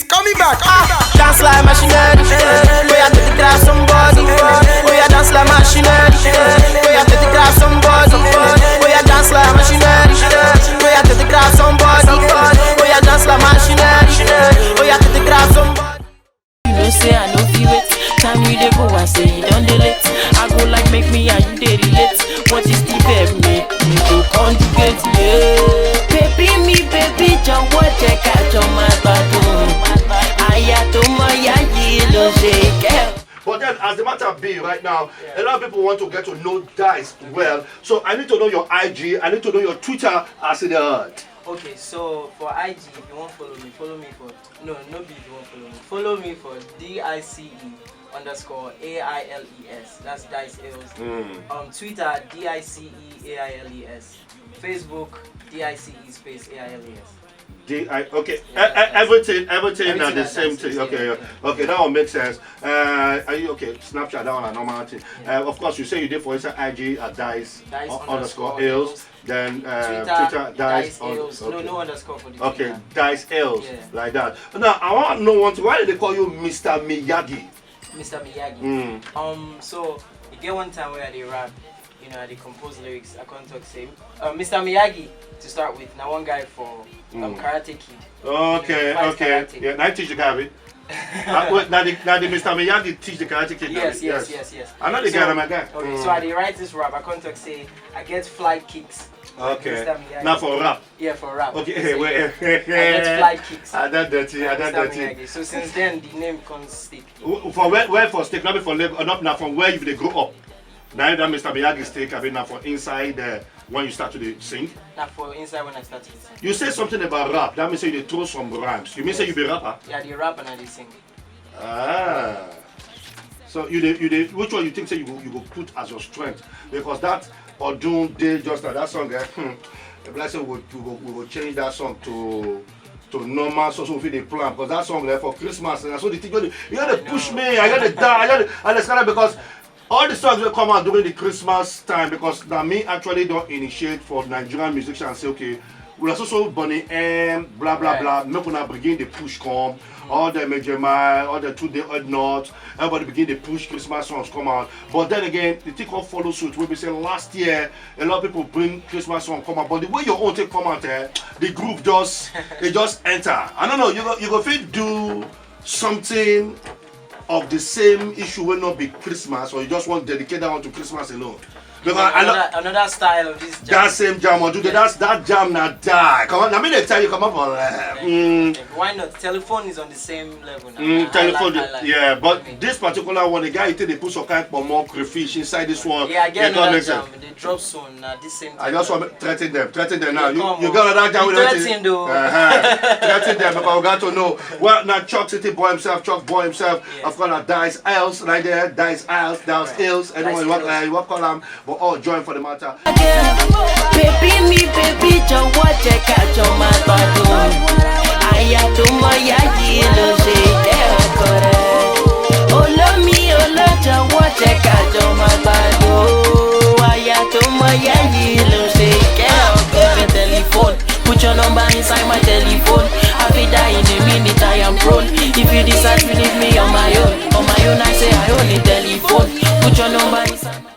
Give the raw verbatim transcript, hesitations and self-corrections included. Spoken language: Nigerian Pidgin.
Coming back, coming back. Dance like machinery. We are to grab somebody. We are dance like machinery. We are to grab somebody. We are dance like machinery. We are to grab somebody. We are dance like machinery. We are to grab somebody. You know say I no feel it. Time you dey go, I say you don't delete. I go like make me and you dey relate. What is the verb me? You go conjugate, yeah. Baby me, baby, jọ̀wọ́ jẹ́ ká jọ máa gbádùn. Aya tó mọ ya yìí ló ṣe kẹ́. But then, as the matter be right now, a lot of people want to get to know Dice well. So I need to know your I G, I need to know your Twitter as it heard. Okay, so for I G, if you want follow me, follow me for, no, no be if you want follow me. Follow me for D I C E underscore A I L E S. That's Dice Ales. Mm. Um, Twitter, D I C E A I L E S. Facebook, D I C E space A I L E S. D I, okay. Yeah, E- e- that's everything, everything are everything the that same that's the thing. same, Okay, yeah. Okay, that one makes sense. Uh, are you okay? Snapchat, that one a normal thing. Yeah. Uh, of course, you say you did for inside I G at Dice Dice u- underscore underscore Ales. Ales. Then uh, Twitter, Twitter, Dice Dice on- Ales. No, okay. No underscore for the Okay, Twitter. Dice Ales, Yeah. Like that. Now, I want to know one thing. Why do they call you Mister Miyagi? Mister Miyagi. Mm. Um, so you get one time where I dey rap, you know, I dey compose lyrics. I can't talk same. Um, Mister Miyagi to start with. Now one guy for um, Mm. Karate Kid. Okay, You know, fight okay. Karate. Yeah, now I teach the guy, abi? Uh, wait, now the, now the Mister Miyagi teach the Karate Kid, Yes, abi? Yes, yes, yes. I know the So, guy, na my guy. Okay, so Mm. I dey write this rap. I can't talk say I get fly kicks. Like Okay. Mister Miyagi. Now for rap. Yeah, for rap. Okay, Say, wait. I get fly kicks. I don't dirty, I Like don't Mister dirty. Miyagi. So since then, the name comes stick. W- For where, where for stick? Not be for Lagos, not now from where you dey grow up. Now that Mister Miyagi stick, I mean, now for inside there when you start to dey sing. Now for inside when I start to sing. You say something about rap. That means say you dey throw some rhymes. You mean say you be rapper? Yeah, I dey rap and I dey sing. Ah. So you dey, you dey, which one you think say you go, you go put as your strength? Because that Odun Day just like that song, eh? Hmm. The blessing we go, we go, we go change that song to to normal so so we fit dey plan because that song there for Christmas and so the thing you gotta, you gotta push me, I gotta die, I gotta understand that because all the songs will come out during the Christmas time because now me actually don't initiate for Nigerian musicians say okay, we are so so Bonnie M, blah blah Right. blah, make una begin the push come, all the Major Mile, all the Two Day Odd Not, everybody begin the push Christmas songs come out. But then again, the thing come follow suit. We be say last year a lot of people bring Christmas song come out, but the way your own take come out, eh, the groove just it just enter. I don't know. You go you go fit do something of the same issue will not be Christmas, or you just want to dedicate that one to Christmas alone. Because I know Another, another style of this jam. That same jam or do that that jam na die. Come on, I mean they tell you come up on uh, mm, Why not? Telephone is on the same level now. Mm, I telephone, like, I like. Yeah, but I mean, this particular one, the guy he take they put some kind of more crayfish inside this one. Yeah, I get It don't another make sense. Jam. They drop soon. Now this same. I just want to threaten them, threaten them now. You, come you on. Got another jam You with threatened though. Uh-huh. Threaten them because we got to know. Well, now Chuck City boy himself, Chuck boy himself. Yeah. Of course, now Dice Else right there, Dice Else, Dice Else. Everyone, Dice you want, Else. Uh, you want call them, but all join for the matter. Baby me, baby, jọ̀wọ́ jẹ́ ká jọ máa gbádùn. Aya tó mọ ya yìí ló ṣe jẹ́ ọkọ rẹ̀. Olómi olójọ̀wọ́ jẹ́ ká jọ máa gbádùn. Aya tó mọ ya yìí ló ṣe jẹ́ ọkọ rẹ̀. Telephone, put your number inside my telephone. I fit die in a minute, I am prone. If you decide to leave me on my own, on my own, I say I own the telephone. Put your number inside my